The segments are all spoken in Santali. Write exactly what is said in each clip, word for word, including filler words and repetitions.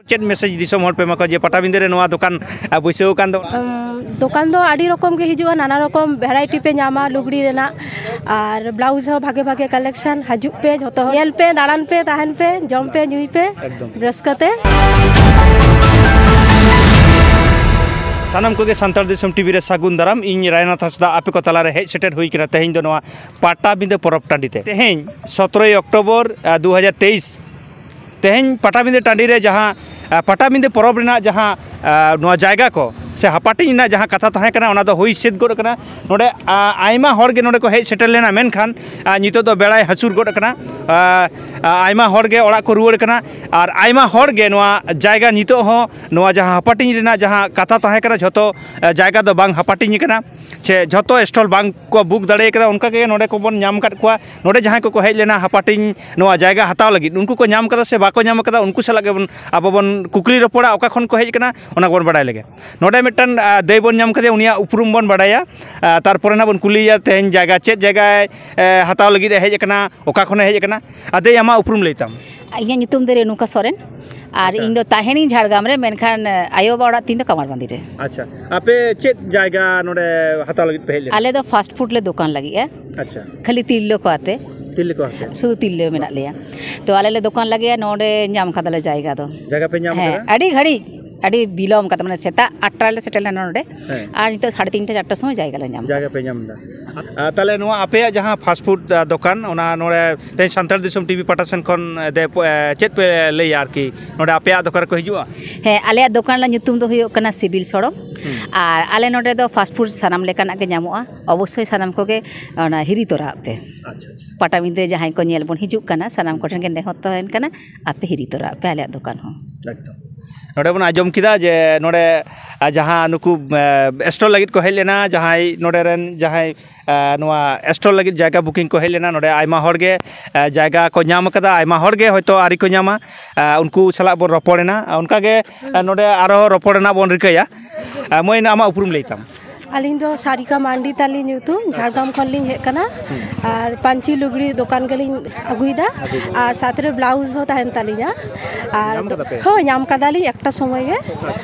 ᱪᱮᱫ ᱢᱮᱥᱮᱡᱽ ᱫᱤᱥᱚᱢ ᱦᱚᱲ ᱯᱮ ᱮᱢᱟ ᱠᱚᱣᱟ ᱡᱮ ᱯᱟᱴᱟᱵᱤᱸᱫᱟᱹ ᱨᱮ ᱱᱚᱣᱟ ᱫᱚᱠᱟᱱ ᱵᱟᱹᱭᱥᱟᱹᱣ ᱟᱠᱟᱱ ᱫᱚ? ᱫᱚᱠᱟᱱ ᱫᱚ ᱟᱹᱰᱤ ᱨᱚᱠᱚᱢ ᱜᱮ ᱦᱤᱡᱩᱜᱼᱟ, ᱱᱟᱱᱟ ᱨᱚᱠᱚᱢ ᱵᱷᱮᱨᱟᱭᱴᱤ ᱯᱮ ᱧᱟᱢᱟ ᱞᱩᱜᱽᱲᱤ ᱨᱮᱱᱟᱜ, ᱟᱨ ᱵᱞᱟᱣᱩᱡᱽ ᱦᱚᱸ ᱵᱷᱟᱜᱮ ᱵᱷᱟᱜᱮ ᱠᱟᱞᱮᱠᱥᱚᱱ᱾ ᱦᱤᱡᱩᱜ ᱯᱮ ᱡᱷᱚᱛᱚ ᱦᱚᱲ, ᱧᱮᱞ ᱯᱮ, ᱫᱟᱬᱟᱱ ᱯᱮ, ᱛᱟᱦᱮᱱ ᱯᱮ, ᱡᱚᱢ ᱯᱮ, ᱧᱩᱭ ᱯᱮ ᱮᱠᱫᱚᱢ᱾ ᱨᱟᱹᱥᱠᱟᱹ ᱛᱮ᱾ ᱥᱟᱱᱟᱢ ᱠᱚᱜᱮ ᱥᱟᱱᱛᱟᱲ ᱫᱤᱥᱚᱢ ᱴᱤᱵᱷᱤ ᱨᱮ ᱥᱟᱹᱜᱩᱱ ᱫᱟᱨᱟᱢ᱾ ᱤᱧ ᱨᱟᱭᱱᱟᱛᱷ ᱦᱟᱸᱥᱫᱟ ᱟᱯᱮ ᱠᱚ ᱛᱟᱞᱟᱨᱮ ᱦᱮᱡ ᱥᱮᱴᱮᱨ ᱦᱩᱭ ᱠᱟᱱᱟ ᱛᱮᱦᱮᱧ ᱫᱚ ᱱᱚᱣᱟ ᱯᱟᱴᱟᱵᱤᱸᱫᱟᱹ ᱯᱚᱨᱚᱵᱽ ᱴᱟᱺᱰᱤ ᱛᱮ᱾ ᱛᱮᱦᱮᱧ ᱥᱚᱛᱨᱚᱭ ᱚᱠᱴᱳᱵᱚᱨ, ᱟᱨ, ᱫᱩ ᱦᱟᱡᱟᱨ ᱛᱮᱭᱤᱥ, ᱛᱮᱦᱮᱧ ᱯᱟᱴᱟᱵᱤᱸᱫᱟᱹ ᱴᱟᱺᱰᱤ ᱨᱮ ᱡᱟᱦᱟᱸ, ᱟᱨ, ᱯᱟᱴᱟᱵᱤᱸᱫᱟᱹ ᱯᱚᱨᱚᱵᱽ ᱨᱮᱱᱟᱜ ᱡᱟᱦᱟᱸ, ᱟᱨ, ᱱᱚᱣᱟ ᱡᱟᱭᱜᱟ ᱠᱚ ᱥᱮ ᱦᱟᱯᱟᱴᱤᱧ ᱨᱮᱱᱟᱜ ᱡᱟᱦᱟᱸ ᱠᱟᱛᱷᱟ ᱛᱟᱦᱮᱸ ᱠᱟᱱᱟ, ᱚᱱᱟ ᱫᱚ ᱦᱩᱭ ᱥᱟᱹᱛ ᱜᱚᱫ ᱟᱠᱟᱱᱟ᱾ ᱱᱚᱰᱮ, ᱟᱨ, ᱟᱭᱢᱟ ᱦᱚᱲ ᱜᱮ ᱱᱚᱰᱮ ᱠᱚ ᱦᱮᱡ ᱥᱮᱴᱮᱨ ᱞᱮᱱᱟ, ᱢᱮᱱᱠᱷᱟᱱ, ᱟᱨ, ᱱᱤᱛᱚᱜ ᱫᱚ ᱵᱮᱲᱟᱭ ᱦᱟᱹᱥᱩᱨ ᱜᱚᱫ ᱟᱠᱟᱱᱟ᱾ ᱟᱨ, ᱟᱨ, ᱟᱭᱢᱟ ᱦᱚᱲ ᱜᱮ ᱚᱲᱟᱜ ᱠᱚ ᱨᱩᱣᱟᱹᱲ ᱠᱟᱱᱟ᱾ ᱟᱨ ᱟᱭᱢᱟ ᱦᱚᱲ ᱜᱮ ᱱᱚᱣᱟ ᱡᱟᱭᱜᱟ ᱱᱤᱛᱚᱜ ᱦᱚᱸ, ᱱᱚᱣᱟ ᱡᱟᱦᱟᱸ ᱦᱟᱯᱟᱴᱤᱧ ᱨᱮᱱᱟᱜ ᱡᱟᱦᱟᱸ ᱠᱟᱛᱷᱟ ᱛᱟᱦᱮᱸ ᱠᱟᱱᱟ, ᱡᱷᱚᱛᱚ, ᱟᱨ, ᱡᱟᱭᱜᱟ ᱫᱚ ᱵᱟᱝ ᱦᱟᱯᱟᱴᱤᱧ ᱠᱟᱱᱟ, ᱥᱮ ᱡᱷᱚᱛᱚ ᱥᱴᱚᱞ ᱵᱟᱝ ᱠᱚ ᱵᱩᱠ ᱫᱟᱲᱮ ᱠᱟᱫᱟ᱾ ᱚᱱᱠᱟ ᱜᱮ ᱱᱚᱰᱮ ᱠᱚᱵᱚᱱ ᱧᱟᱢ ᱟᱠᱟᱫ ᱠᱚᱣᱟ᱾ ᱱᱚᱰᱮ ᱡᱟᱦᱟᱸᱭ ᱠᱚᱠᱚ ᱦᱮᱡ ᱞᱮᱱᱟ ᱦᱟᱯᱟᱴᱤᱧ ᱱᱚᱣᱟ ᱡᱟᱭᱜᱟ ᱦᱟᱛᱟᱣ ᱞᱟᱹᱜᱤᱫ, ᱩᱱᱠᱩ ᱠᱚ ᱧᱟᱢ ᱠᱟᱫᱟ ᱥᱮ ᱵᱟᱠᱚ ᱧᱟᱢ ᱠᱟᱫᱟ, ᱩᱱᱠᱩ ᱥᱟᱞᱟᱜ ᱜᱮᱵᱚᱱ, ᱟᱵᱚ ᱵᱚᱱ ᱠᱩᱠᱞᱤ ᱨᱚᱯᱚᱲᱟ, ᱚᱠᱟ ᱠᱷᱚᱱ ᱠᱚ ᱦᱮᱡ ᱠᱟᱱᱟ, ᱚᱱᱟ ᱵᱚᱱ ᱵᱟᱲᱟᱭ ᱞᱮᱜᱮ᱾ ᱱᱚᱰᱮ ᱢᱤᱫᱴᱟᱝ, ᱟᱨ, ᱫᱟᱹᱭ ᱵᱚᱱ ᱧᱟᱢ ᱠᱟᱫᱮᱭᱟ, ᱩᱱᱤᱭᱟᱜ ᱩᱯᱨᱩᱢ ᱵᱚᱱ ᱵᱟᱲᱟᱭᱟ᱾ ᱟᱨ, ᱛᱟᱨᱯᱚᱨᱮ ᱱᱟᱜ ᱵᱚᱱ ᱠᱩᱞᱤᱭᱮᱭᱟ ᱛᱮᱦᱮᱧ ᱡᱟᱭᱜᱟ ᱪᱮᱫ ᱡᱟᱭᱜᱟᱭ, ᱮ, ᱦᱟᱛᱟᱣ ᱞᱟᱹᱜᱤᱫ ᱮ ᱦᱮᱡ ᱟᱠᱟᱱᱟ, ᱚᱠᱟ ᱠᱷᱚᱱᱮ ᱦᱮᱡ ᱟᱠᱟᱱᱟ᱾ ᱟᱨ ᱫᱟᱹᱭ, ᱟᱢᱟᱜ ᱩᱯᱨᱩᱢ ᱞᱟᱹᱭ ᱛᱟᱢ? ᱤᱧᱟᱹᱜ ᱧᱩᱛᱩᱢ ᱫᱚ ᱨᱮᱱᱩᱠᱟ ᱥᱚᱨᱮᱱ, ᱟᱨ ᱟᱪᱪᱷᱟ᱾ ᱤᱧ ᱫᱚ ᱛᱟᱦᱮᱱᱤᱧ ᱡᱷᱟᱲᱜᱨᱟᱢ ᱨᱮ, ᱢᱮᱱᱠᱷᱟᱱ, ᱮ, ᱟᱭᱳᱼᱵᱟᱵᱟ ᱚᱲᱟᱜ ᱛᱤᱧ ᱫᱚ ᱠᱟᱢᱟᱨᱵᱟᱸᱫᱤ ᱨᱮ᱾ ᱟᱪᱪᱷᱟ, ᱟᱯᱮ ᱪᱮᱫ ᱡᱟᱭᱜᱟ ᱱᱚᱰᱮ ᱦᱟᱛᱟᱣ ᱞᱟᱹᱜᱤᱫ ᱯᱮ ᱦᱮᱡ ᱞᱮᱱᱟ? ᱟᱞᱮ ᱫᱚ ᱯᱷᱟᱥᱴ ᱯᱷᱩᱰ ᱞᱮ ᱫᱚᱠᱟᱱ ᱞᱟᱹᱜᱤᱫᱼᱟ᱾ ᱟᱪᱪᱷᱟ᱾ ᱠᱷᱟᱹᱞᱤ ᱛᱤᱨᱞᱟᱹ ᱠᱚ ᱟᱛᱮ᱾ ᱛᱤᱨᱞᱟᱹ ᱠᱚ ᱟᱛᱮ? ᱥᱩᱫᱷᱩ ᱛᱤᱨᱞᱟᱹ ᱢᱮᱱᱟᱜ ᱞᱮᱭᱟ᱾ ᱛᱚ ᱟᱞᱮ ᱞᱮ ᱫᱚᱠᱟᱱ ᱞᱟᱹᱜᱤᱫᱼᱟ, ᱱᱚᱰᱮ ᱧᱟᱢ ᱠᱟᱫᱟᱞᱮ ᱡᱟᱭᱜᱟ ᱫᱚ᱾ ᱡᱟᱭᱜᱟ ᱯᱮ ᱧᱟᱢ ᱦᱮᱸ, ᱠᱟᱫᱟ? ᱟᱹᱰᱤ ᱜᱷᱟᱹᱲᱤᱡ, ᱟᱹᱰᱤ ᱵᱤᱞᱚᱢ ᱠᱟᱛᱮ, ᱢᱟᱱᱮ ᱥᱮᱛᱟᱜ ᱟᱴ ᱴᱟ ᱨᱮᱞᱮ ᱥᱮᱴᱮᱨ ᱞᱮᱱᱟ ᱱᱚᱰᱮ᱾ ᱦᱮᱸ᱾ ᱟᱨ ᱱᱤᱛᱚᱜ ᱥᱟᱲᱮ ᱛᱤᱱᱴᱟ ᱪᱟᱨᱴᱟ ᱥᱚᱢᱚᱭ ᱡᱟᱭᱜᱟ ᱞᱮ ᱧᱟᱢ ᱡᱟᱭᱜᱟ ᱠᱟᱫᱟ᱾ ᱯᱮ ᱧᱟᱢ ᱮᱫᱟ᱾ ᱟᱨ ᱛᱟᱦᱞᱮ ᱱᱚᱣᱟ ᱟᱯᱮᱭᱟᱜ ᱡᱟᱦᱟᱸ ᱯᱷᱟᱥᱴ ᱯᱷᱩᱰ, ᱟ, ᱫᱚᱠᱟᱱ, ᱚᱱᱟ ᱱᱚᱰᱮ ᱛᱮᱦᱮᱧ ᱥᱟᱱᱛᱟᱲ ᱫᱤᱥᱚᱢ ᱴᱤᱵᱷᱤ ᱯᱟᱦᱴᱟ ᱥᱮᱱ ᱠᱷᱚᱱ, ᱮ, ᱫᱮ-, ᱮ, ᱪᱮᱫ ᱯᱮ ᱞᱟᱹᱭᱟ ᱟᱨᱠᱤ? ᱱᱚᱰᱮ ᱟᱯᱮᱭᱟᱜ ᱫᱚᱠᱟᱱ ᱨᱮᱠᱚ ᱦᱤᱡᱩᱜᱼᱟ? ᱦᱮᱸ, ᱟᱞᱮᱭᱟᱜ ᱫᱚᱠᱟᱱ ᱨᱮᱱᱟᱜ ᱧᱩᱛᱩᱢ ᱫᱚ ᱦᱩᱭᱩᱜ ᱠᱟᱱᱟ ᱥᱤᱵᱤᱞ ᱥᱚᱲᱚᱢ᱾ ᱦᱩᱸ᱾ ᱟᱨ ᱟᱞᱮ ᱱᱚᱰᱮ ᱫᱚ ᱯᱷᱟᱥᱴ ᱯᱷᱩᱰ ᱥᱟᱱᱟᱢ ᱞᱮᱠᱟᱱᱟᱜ ᱜᱮ ᱧᱟᱢᱚᱜᱼᱟ᱾ ᱚᱵᱚᱥᱥᱳᱭ ᱥᱟᱱᱟᱢ ᱠᱚᱜᱮ ᱚᱱᱟ ᱦᱤᱨᱤ ᱛᱚᱨᱟᱜ ᱯᱮ᱾ ᱟᱪᱪᱷᱟ, ᱟᱪᱪᱷᱟ᱾ ᱯᱟᱴᱟᱵᱤᱸᱫᱟᱹ ᱡᱟᱦᱟᱸᱭ ᱠᱚ ᱧᱮᱞ ᱵᱚᱱ ᱦᱤᱡᱩᱜ ᱠᱟᱱᱟ, ᱥᱟᱱᱟᱢ ᱠᱚᱴᱷᱮᱱ ᱜᱮ ᱱᱮᱦᱚᱨ ᱛᱟᱦᱮᱱ ᱠᱟᱱᱟ, ᱟᱯᱮ ᱦᱤᱨᱤ ᱛᱚᱨᱟᱜ ᱯᱮ ᱟᱞᱮᱭᱟᱜ ᱫᱚᱠᱟᱱ ᱦᱚᱸ᱾ ᱮᱠᱫᱚᱢ᱾ ᱱᱚᱰᱮ ᱵᱚᱱ ᱟᱸᱡᱚᱢ ᱠᱮᱫᱟ ᱡᱮ ᱱᱚᱰᱮ, ᱟ, ᱡᱟᱦᱟᱸ ᱱᱩᱠᱩ, ᱮ, ᱥᱴᱚᱞ ᱞᱟᱹᱜᱤᱫ ᱠᱚ ᱦᱮᱡ ᱞᱮᱱᱟ, ᱡᱟᱦᱟᱸᱭ ᱱᱚᱰᱮ ᱨᱮᱱ ᱡᱟᱦᱟᱸᱭ, ᱮ, ᱱᱚᱣᱟ ᱥᱴᱚᱞ ᱞᱟᱹᱜᱤᱫ ᱡᱟᱭᱜᱟ ᱵᱩᱠᱤᱝ ᱠᱚ ᱦᱮᱡ ᱞᱮᱱᱟ, ᱱᱚᱰᱮ ᱟᱭᱢᱟ ᱦᱚᱲ ᱜᱮ, ᱮ, ᱡᱟᱭᱜᱟ ᱠᱚ ᱧᱟᱢ ᱠᱟᱫᱟ, ᱟᱭᱢᱟ ᱦᱚᱲ ᱜᱮ ᱦᱚᱭᱛᱳ ᱟᱹᱣᱨᱤ ᱠᱚ ᱧᱟᱢᱟ᱾ ᱮ, ᱩᱱᱠᱩ ᱥᱟᱞᱟᱜ ᱵᱚᱱ ᱨᱚᱯᱚᱲ ᱮᱱᱟ᱾ ᱚᱱᱠᱟ ᱜᱮ, ᱮ, ᱱᱚᱰᱮ ᱟᱨᱦᱚᱸ ᱨᱚᱯᱚᱲ ᱨᱮᱱᱟᱜ ᱵᱚᱱ ᱨᱤᱠᱟᱹᱭᱟ᱾ ᱮ, ᱢᱟᱹᱭ, ᱟᱢᱟᱜ ᱩᱯᱨᱩᱢ ᱞᱟᱹᱭ ᱛᱟᱢ᱾ ᱟᱹᱞᱤᱧ ᱫᱚ ᱥᱟᱨᱤᱠᱟ ᱢᱟᱱᱰᱤ ᱛᱟᱹᱞᱤᱧ ᱧᱩᱛᱩᱢ, ᱡᱷᱟᱲᱜᱨᱟᱢ ᱠᱷᱚᱱ ᱞᱤᱧ ᱦᱮᱡ ᱠᱟᱱᱟ᱾ ᱟᱨ ᱯᱟᱹᱧᱪᱤ ᱞᱩᱜᱽᱲᱤ ᱫᱚᱠᱟᱱ ᱜᱮᱞᱤᱧ ᱟᱹᱜᱩᱭᱮᱫᱟ᱾ ᱟᱨ ᱥᱟᱶᱛᱮ ᱨᱮ ᱵᱞᱟᱣᱩᱡᱽ ᱦᱚᱸ ᱛᱟᱦᱮᱱ ᱛᱟᱹᱞᱤᱧᱟ᱾ ᱟᱨ ᱧᱟᱢ ᱠᱟᱫᱟ ᱯᱮ? ᱦᱳᱭ, ᱧᱟᱢ ᱠᱟᱫᱟᱞᱤᱧ ᱮᱠᱴᱟ ᱥᱚᱢᱚᱭ ᱜᱮ᱾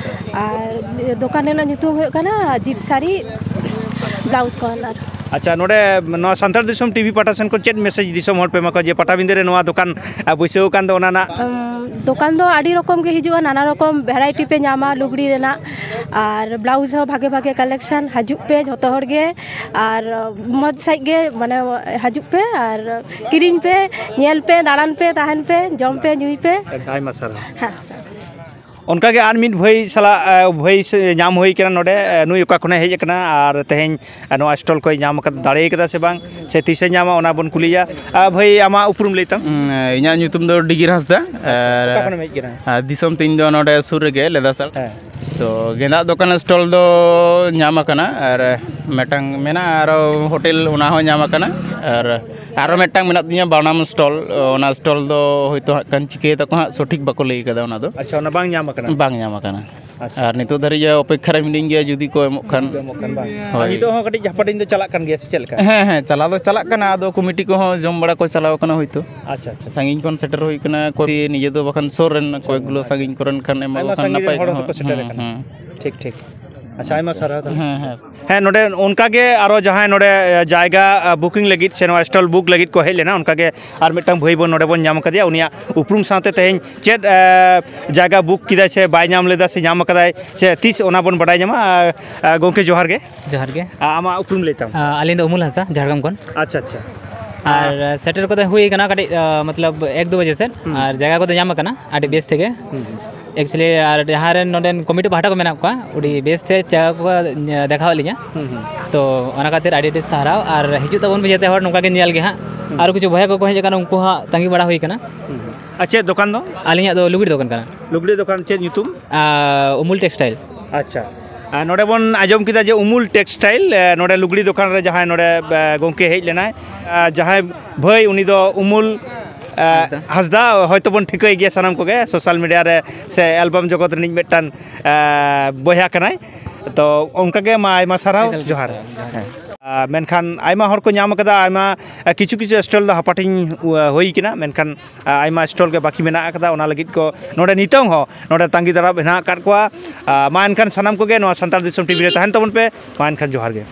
ᱟᱨ ᱫᱚᱠᱟᱱ ᱨᱮᱱᱟᱜ ᱧᱩᱛᱩᱢ ᱦᱩᱭᱩᱜ ᱠᱟᱱᱟ ᱡᱤᱛ ᱥᱟᱹᱨᱤ ᱵᱞᱟᱣᱩᱡᱽ ᱠᱚᱨᱱᱟᱨ᱾ ᱟᱪᱪᱷᱟ, ᱱᱚᱰᱮ ᱱᱚᱣᱟ ᱥᱟᱱᱛᱟᱲ ᱫᱤᱥᱚᱢ ᱴᱤᱵᱷᱤ ᱯᱟᱦᱴᱟ ᱥᱮᱱ ᱠᱷᱚᱱ ᱪᱮᱫ ᱢᱮᱥᱮᱡᱽ ᱫᱤᱥᱚᱢ ᱦᱚᱲ ᱯᱮ ᱮᱢᱟ ᱠᱚᱣᱟ ᱡᱮ ᱯᱟᱴᱟᱵᱤᱸᱫᱟᱹ ᱨᱮ ᱱᱚᱣᱟ ᱫᱚᱠᱟᱱ ᱟᱨ ᱵᱟᱹᱭᱥᱟᱹᱣ ᱟᱠᱟᱱ ᱫᱚ ᱚᱱᱟ ᱨᱮᱱᱟᱜ? ᱟᱢ, ᱫᱚᱠᱟᱱ ᱫᱚ ᱟᱹᱰᱤ ᱨᱚᱠᱚᱢ ᱜᱮ ᱦᱤᱡᱩᱜᱼᱟ, ᱱᱟᱱᱟ ᱨᱚᱠᱚᱢ ᱵᱷᱮᱨᱟᱭᱴᱤ ᱯᱮ ᱧᱟᱢᱟ ᱞᱩᱜᱽᱲᱤ ᱨᱮᱱᱟᱜ, ᱟᱨ ᱵᱞᱟᱣᱩᱡᱽ ᱦᱚᱸ ᱵᱷᱟᱜᱮ ᱵᱷᱟᱜᱮ ᱠᱟᱞᱮᱠᱥᱚᱱ᱾ ᱦᱤᱡᱩᱜ ᱯᱮ ᱡᱷᱚᱛᱚ ᱦᱚᱲ ᱜᱮ, ᱟᱨ ᱢᱚᱡᱽ ᱥᱟᱺᱦᱤᱡ ᱜᱮ ᱢᱟᱱᱮ ᱦᱤᱡᱩᱜ ᱯᱮ ᱟᱨ ᱠᱤᱨᱤᱧ ᱯᱮ, ᱧᱮᱞ ᱯᱮ, ᱫᱟᱬᱟᱱ ᱯᱮ, ᱛᱟᱦᱮᱱ ᱯᱮ, ᱡᱚᱢ ᱯᱮ, ᱧᱩᱭ ᱯᱮ᱾ ᱟᱪᱪᱷᱟ, ᱟᱭᱢᱟ ᱥᱟᱨᱦᱟᱣ᱾ ᱦᱮᱸ, ᱥᱟᱨᱦᱟᱣ᱾ ᱚᱱᱠᱟᱜᱮ ᱟᱨ ᱢᱤᱫ ᱵᱷᱟᱹᱭ ᱥᱟᱞᱟᱜ, ᱮ, ᱵᱷᱟᱹᱭ ᱥᱮ ᱧᱟᱢ ᱦᱩᱭ ᱠᱟᱱᱟ ᱱᱚᱰᱮ, ᱮ, ᱱᱩᱭ ᱚᱠᱟ ᱠᱷᱚᱱᱮ ᱦᱮᱡ ᱟᱠᱟᱱᱟ ᱟᱨ ᱛᱮᱦᱮᱧ, ᱮ, ᱱᱚᱣᱟ ᱥᱴᱚᱞ ᱠᱚᱭ ᱧᱟᱢ ᱟᱠᱟᱫ, ᱫᱟᱲᱮ ᱠᱟᱫᱟ ᱥᱮ ᱵᱟᱝ, ᱥᱮ ᱛᱤᱥᱮ ᱧᱟᱢᱟ, ᱚᱱᱟ ᱵᱚᱱ ᱠᱩᱞᱤᱭᱟ᱾ ᱮ, ᱵᱷᱟᱹᱭ, ᱟᱢᱟᱜ ᱩᱯᱨᱩᱢ ᱞᱟᱹᱭ ᱛᱟᱢ? ᱩᱸ, ᱤᱧᱟᱜ ᱧᱩᱛᱩᱢ ᱫᱚ ᱰᱤᱜᱤᱨ ᱦᱟᱸᱥᱫᱟ᱾ ᱟᱪᱪᱷᱟ, ᱟᱨ, ᱚᱠᱟ ᱠᱷᱚᱱᱮᱢ ᱦᱮᱡ ᱠᱟᱱᱟ? ᱟᱨ ᱫᱤᱥᱚᱢ ᱛᱤᱧ ᱫᱚ ᱱᱚᱰᱮ ᱥᱩᱨ ᱨᱮᱜᱮ, ᱞᱮᱫᱟᱥᱟᱞ᱾ ᱦᱮᱸ᱾ ᱛᱚ, ᱜᱮᱸᱫᱟᱜ ᱫᱚᱠᱟᱱ ᱥᱴᱚᱞ ᱫᱚ ᱧᱟᱢ ᱟᱠᱟᱱᱟ, ᱟᱨ ᱢᱤᱫᱴᱟᱝ ᱢᱮᱱᱟᱜᱼᱟ ᱟᱨᱚ ᱦᱳᱴᱮᱞ, ᱚᱱᱟ ᱦᱚᱸ ᱧᱟᱢ ᱟᱠᱟᱱᱟ, ᱟᱨ ᱟᱨᱚ ᱢᱤᱫᱴᱟᱝ ᱢᱮᱱᱟᱜ ᱛᱤᱧᱟᱹ ᱵᱟᱱᱟᱢ ᱥᱴᱚᱞ᱾ ᱚᱱᱟ ᱥᱴᱚᱞ ᱫᱚ ᱦᱳᱭᱛᱳ ᱦᱟᱸᱜ ᱠᱷᱟᱱ ᱪᱤᱠᱟᱹᱭ ᱫᱟᱠᱚ ᱦᱟᱸᱜ, ᱥᱚᱴᱷᱤᱠ ᱵᱟᱠᱚ ᱞᱟᱹᱭ ᱠᱟᱫᱟ ᱚᱱᱟ ᱫᱚ᱾ ᱟᱪᱪᱷᱟ, ᱚᱱᱟ ᱵᱟᱝ ᱧᱟᱢ ᱟᱠᱟᱱᱟ? ᱵᱟᱝ ᱧᱟᱢ ᱟᱠᱟᱱᱟ᱾ ᱟᱪᱪᱷᱟ᱾ ᱟᱨ ᱱᱤᱛᱚᱜ ᱫᱷᱟᱹᱨᱤᱡ ᱚᱯᱮᱠᱠᱷᱟ ᱨᱮ ᱢᱤᱱᱟᱹᱧ ᱜᱮᱭᱟ, ᱡᱩᱫᱤ ᱠᱚ ᱮᱢᱚᱜ ᱠᱷᱟᱱ᱾ ᱡᱩᱫᱤ ᱠᱚ ᱮᱢᱚᱜ ᱠᱷᱟᱱ ᱵᱟᱝ᱾ ᱦᱳᱭ᱾ ᱟᱨ ᱱᱤᱛᱚᱜ ᱦᱚᱸ ᱠᱟᱹᱴᱤᱡ ᱦᱟᱯᱟᱴᱟᱧ ᱫᱚ ᱪᱟᱞᱟᱜ ᱠᱟᱱ ᱜᱮᱭᱟ ᱥᱮ ᱪᱮᱫ ᱞᱮᱠᱟ? ᱦᱮᱸ, ᱦᱮᱸ, ᱪᱟᱞᱟᱣ ᱫᱚ ᱪᱟᱞᱟᱜ ᱠᱟᱱᱟ, ᱟᱫᱚ ᱠᱚᱢᱤᱴᱤ ᱠᱚᱦᱚᱸ ᱡᱚᱢ ᱵᱟᱲᱟ ᱠᱚ ᱪᱟᱞᱟᱣ ᱠᱟᱱᱟ ᱦᱳᱭᱛᱳ᱾ ᱟᱪᱪᱷᱟ, ᱟᱪᱪᱷᱟ, ᱟᱪᱪᱷᱟ᱾ ᱥᱟᱺᱜᱤᱧ ᱠᱷᱚᱱ ᱥᱮᱴᱮᱨ ᱦᱩᱭ ᱠᱟᱱᱟ, ᱠᱚᱭ ᱱᱤᱡᱮ ᱫᱚ ᱵᱟᱠᱷᱟᱱ ᱥᱩᱨ ᱨᱮᱱ ᱠᱚᱭᱮᱠ ᱜᱩᱞᱳ ᱟᱪᱪᱷᱟ᱾ ᱥᱟᱺᱜᱤᱧ ᱠᱚᱨᱮᱱ ᱠᱷᱟᱱ ᱮᱢᱚᱜ ᱟᱭᱢᱟ ᱠᱷᱟᱱ ᱥᱟᱺᱜᱤᱧ ᱨᱮᱱ ᱱᱟᱯᱟᱭ ᱦᱚᱲ ᱠᱚᱜᱼᱟ᱾ ᱫᱚᱠᱚ ᱥᱮᱴᱮᱨ ᱦᱩᱸ, ᱟᱠᱟᱱᱟ᱾ ᱦᱩᱸ᱾ ᱴᱷᱤᱠ, ᱴᱷᱤᱠ᱾ ᱟᱪᱪᱷᱟ, ᱟᱭᱢᱟ ᱥᱟᱨᱦᱟᱣ ᱛᱟᱦᱚᱞᱮ᱾ ᱦᱮᱸ, ᱦᱮᱸ᱾ ᱦᱮᱸ, ᱱᱚᱰᱮ ᱚᱱᱠᱟ ᱜᱮ ᱟᱨᱚ ᱡᱟᱦᱟᱸᱭ ᱱᱚᱰᱮ, ᱮ, ᱡᱟᱭᱜᱟ, ᱮ, ᱵᱩᱠᱤᱝ ᱞᱟᱹᱜᱤᱫ ᱥᱮ ᱱᱚᱣᱟ ᱥᱴᱚᱞ ᱵᱩᱠ ᱞᱟᱹᱜᱤᱫ ᱠᱚ ᱦᱮᱡ ᱞᱮᱱᱟ, ᱚᱱᱠᱟ ᱜᱮ ᱟᱨ ᱢᱤᱫᱴᱟᱝ ᱵᱷᱟᱹᱭ ᱵᱚᱱ ᱱᱚᱰᱮ ᱵᱚᱱ ᱧᱟᱢ ᱟᱠᱟᱫᱮᱭᱟ᱾ ᱩᱱᱤᱭᱟᱜ ᱩᱯᱨᱩᱢ ᱥᱟᱶᱛᱮ ᱛᱮᱦᱮᱧ ᱪᱮᱫ, ᱮ, ᱡᱟᱭᱜᱟ ᱵᱩᱠ ᱠᱮᱫᱟᱭ ᱥᱮ ᱵᱟᱭ ᱧᱟᱢ ᱞᱮᱫᱟ ᱥᱮ ᱧᱟᱢ ᱟᱠᱟᱫᱟᱭ ᱥᱮ ᱛᱤᱥ, ᱚᱱᱟ ᱵᱚᱱ ᱵᱟᱰᱟᱭ ᱧᱟᱢᱟ᱾ ᱮ, ᱮ, ᱜᱚᱢᱠᱮ, ᱡᱚᱦᱟᱨ ᱜᱮ᱾ ᱡᱚᱦᱟᱨ ᱜᱮ᱾ ᱟ-, ᱟᱢᱟᱜ ᱩᱯᱨᱩᱢ ᱞᱟᱹᱭ ᱛᱟᱢ? ᱟ, ᱟᱹᱞᱤᱧ ᱫᱚ ᱩᱢᱩᱞ ᱦᱟᱸᱥᱫᱟ, ᱡᱷᱟᱲᱜᱨᱟᱢ ᱠᱷᱚᱱ᱾ ᱟᱪᱪᱷᱟ, ᱟᱪᱪᱷᱟ᱾ ᱟᱨ ᱥᱮᱴᱮᱨ ᱠᱚᱫᱚ ᱦᱩᱭ ᱠᱟᱱᱟ ᱠᱟᱹᱴᱤᱡ, ᱟ, ᱢᱚᱛᱞᱚᱵ ᱮᱠ ᱫᱩ ᱵᱟᱡᱮ ᱥᱮᱫ, ᱦᱩᱸ᱾ ᱟᱨ ᱡᱟᱭᱜᱟ ᱠᱚᱫᱚ ᱧᱟᱢ ᱟᱠᱟᱱᱟ ᱟᱹᱰᱤ ᱵᱮᱥ ᱛᱮᱜᱮ᱾ ᱦᱩᱸ, ᱦᱩᱸ᱾ Actually, ᱟᱨ ᱡᱟᱦᱟᱸ ᱨᱮᱱ ᱱᱚᱰᱮᱱ ᱠᱚᱢᱤᱴᱤ ᱯᱟᱦᱴᱟ ᱠᱚ ᱢᱮᱱᱟᱜ ᱠᱚᱣᱟ, ᱟᱹᱰᱤ ᱵᱮᱥ ᱛᱮ ᱡᱟᱭᱜᱟ ᱠᱚ ᱫᱮᱠᱷᱟᱣᱟᱫ ᱞᱤᱧᱟ᱾ ᱦᱩᱸ, ᱦᱩᱸ᱾ ᱛᱚ, ᱚᱱᱟ ᱠᱷᱟᱹᱛᱤᱨ ᱟᱹᱰᱤ ᱟᱹᱰᱤ ᱥᱟᱨᱦᱟᱣ, ᱟᱨ ᱦᱤᱡᱩᱜ ᱛᱟᱵᱚᱱ ᱯᱮ ᱡᱮᱛᱮ ᱦᱚᱲ, ᱱᱚᱝᱠᱟ ᱜᱮ ᱧᱮᱞ ᱜᱮ ᱦᱟᱸᱜ᱾ ᱦᱩᱸ᱾ ᱟᱨᱚ ᱠᱤᱪᱷᱩ ᱵᱚᱭᱦᱟ ᱠᱚᱠᱚ ᱦᱮᱡ ᱟᱠᱟᱱᱟ, ᱩᱱᱠᱩ ᱦᱟᱸᱜ ᱛᱟᱺᱜᱤ ᱵᱟᱲᱟ ᱦᱩᱭ ᱠᱟᱱᱟ᱾ ᱦᱩᱸ, ᱦᱩᱸ᱾ ᱟᱨ ᱪᱮᱫ ᱫᱚᱠᱟᱱ ᱫᱚ? ᱟᱹᱞᱤᱧᱟᱜ ᱫᱚ ᱞᱩᱜᱽᱲᱤ ᱫᱚᱠᱟᱱ ᱠᱟᱱᱟ᱾ ᱞᱩᱜᱽᱲᱤ ᱫᱚᱠᱟᱱ ᱪᱮᱫ ᱧᱩᱛᱩᱢ? ᱟ, ᱩᱢᱩᱞ Textile᱾ ᱟᱪᱪᱷᱟ᱾ ᱟᱨ ᱱᱚᱰᱮ ᱵᱚᱱ ᱟᱸᱡᱚᱢ ᱠᱮᱫᱟ ᱡᱮ ᱩᱢᱩᱞ Textile, ᱮ, ᱱᱚᱰᱮ ᱞᱩᱜᱽᱲᱤ ᱫᱚᱠᱟᱱ ᱨᱮ ᱡᱟᱦᱟᱸᱭ ᱱᱚᱰᱮ, ᱮ, ᱜᱚᱢᱠᱮ ᱦᱮᱡ ᱞᱮᱱᱟᱭ, ᱮ, ᱡᱟᱦᱟᱸᱭ ᱵᱷᱟᱹᱭ, ᱩᱱᱤ ᱫᱚ ᱩᱢᱩᱞ, ᱮ, ᱦᱟᱸᱥᱫᱟ᱾ ᱦᱟᱸᱥᱫᱟ, ᱦᱚᱭᱛᱳ ᱵᱚᱱ ᱴᱷᱤᱠᱟᱹᱭ ᱜᱮᱭᱟ ᱥᱟᱱᱟᱢ ᱠᱚᱜᱮ, social media ᱨᱮ ᱥᱮ album ᱡᱚᱜᱚᱛ ᱨᱤᱱᱤᱡ ᱢᱤᱫᱴᱟᱝ, ᱮ, ᱵᱚᱭᱦᱟ ᱠᱟᱱᱟᱭ᱾ ᱛᱚ ᱚᱱᱠᱟᱜᱮ ᱢᱟ, ᱟᱭᱢᱟ ᱥᱟᱨᱦᱟᱣ, ᱡᱚᱦᱟᱨ᱾ ᱦᱮᱸ᱾ ᱟᱨ ᱢᱮᱱᱠᱷᱟᱱ ᱟᱭᱢᱟ ᱦᱚᱲ ᱠᱚ ᱧᱟᱢ ᱟᱠᱟᱫᱟ, ᱟᱭᱢᱟ ᱟᱨ ᱠᱤᱪᱷᱩ ᱠᱤᱪᱷᱩ ᱥᱴᱚᱞ ᱫᱚ ᱦᱟᱯᱟᱴᱤᱧ ᱦᱩᱭ ᱠᱟᱱᱟ, ᱢᱮᱱᱠᱷᱟᱱ ᱟᱭᱢᱟ ᱥᱴᱚᱞ ᱜᱮ ᱵᱟᱹᱠᱤ ᱢᱮᱱᱟᱜ ᱟᱠᱟᱫᱟ᱾ ᱚᱱᱟ ᱞᱟᱹᱜᱤᱫ ᱠᱚ ᱱᱚᱰᱮ ᱱᱤᱛᱚᱝ ᱦᱚᱸ ᱱᱚᱰᱮ ᱛᱟᱺᱜᱤ ᱫᱟᱨᱟᱢ ᱦᱮᱱᱟᱜ ᱟᱠᱟᱫ ᱠᱚᱣᱟ᱾ ᱟᱨ ᱢᱟ ᱮᱱᱠᱷᱟᱱ ᱥᱟᱱᱟᱢ ᱠᱚᱜᱮ ᱱᱚᱣᱟ ᱥᱟᱱᱛᱟᱲ ᱫᱤᱥᱚᱢ ᱴᱤᱵᱷᱤ ᱨᱮ ᱛᱟᱦᱮᱱ ᱛᱟᱵᱚᱱ ᱯᱮ᱾ ᱢᱟ ᱮᱱᱠᱷᱟᱱ ᱡᱚᱦᱟᱨ ᱜᱮ᱾